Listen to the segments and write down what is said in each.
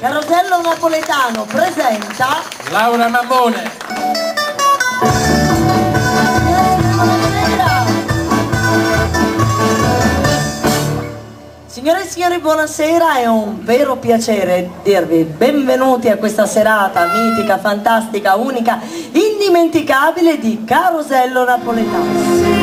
Carosello Napoletano presenta Laura Mammone. Buonasera. Signore e signori, buonasera, è un vero piacere dirvi benvenuti a questa serata mitica, fantastica, unica, indimenticabile di Carosello Napoletano.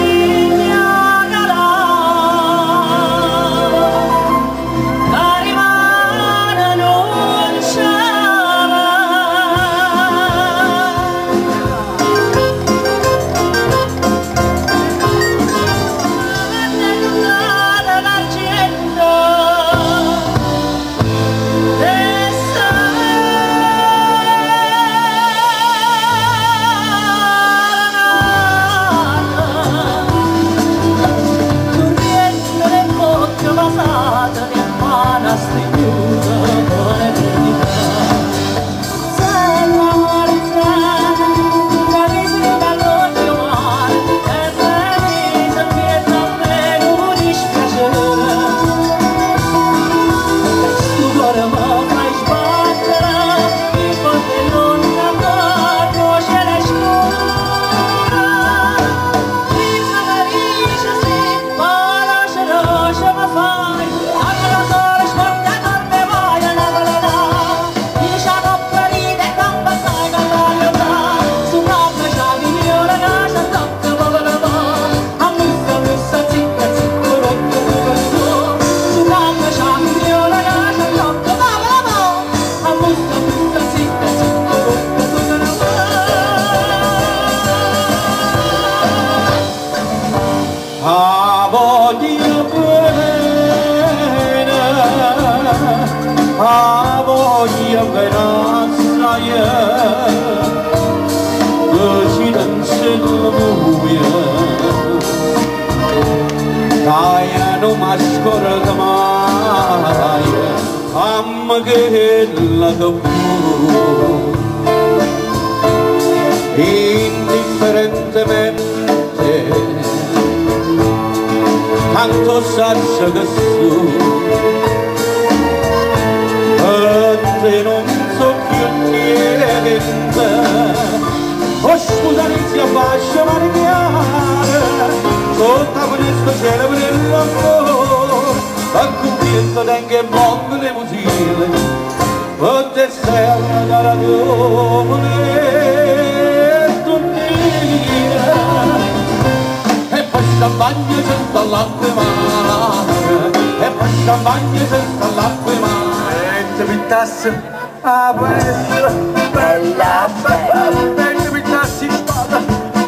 Indifferentemente tanto saccio che su a te non so più niente. Oh scusa inizia faccia marinare sotto questo cielo l'amore a cubierto d'anche mondo le musile per te serra da e poi champagne senza l'acqua mare, e poi champagne senza l'acqua mare. E ti pittassi a bella, bella, bella, e ti pittassi spada,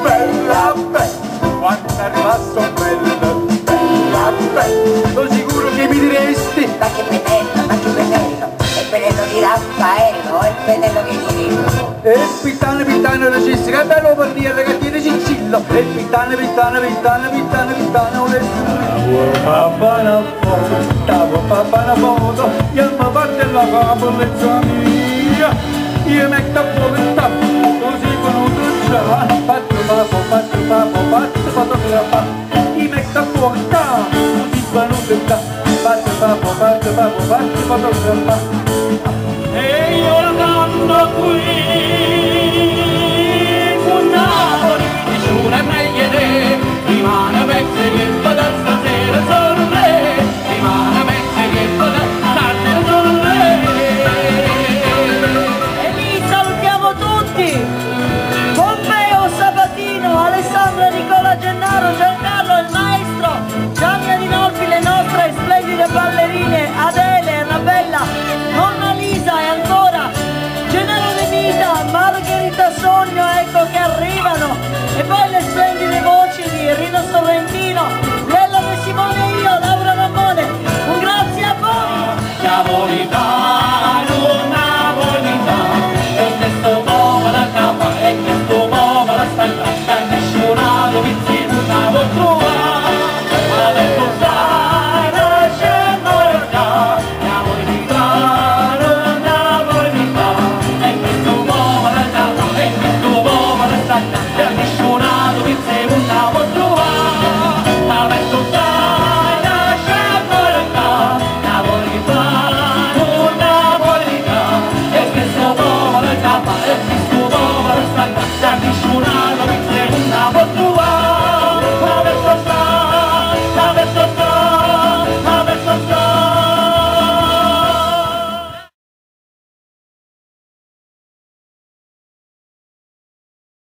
bella, bella, quando arrivasse bella, bella, bella, sono sicuro che mi diresti: ma che pennello, ma che pennello, è il pennello di Raffaello, è il pennello che ti dico. E pittane, pittane, regista, che bello per dire che tiene Cicillo. E pittane, pittane, pittane, pittane, pittane, un Papà una foto, papà una foto, io mi parte la capo, mia. Io metto a fuoco il tappo, così venuto già. Fatto papo, fatto papo, fatto fotografà. Io metto a fuoco il tappo, così venuto già. Fatto papo, fatto papo, fatto fotografà. E io andando qui, con Napoli, nessuno è meglio te, rimane pezzi che da stasera sono re, rimane pezzi che da stasera sono re. E li salutiamo tutti, Pompeo Sabatino, Alessandra, Nicola, Gennaro, Giancarlo, il maestro, Gianni Adinolfi, le nostre splendide ballerine, Adele, Annabella,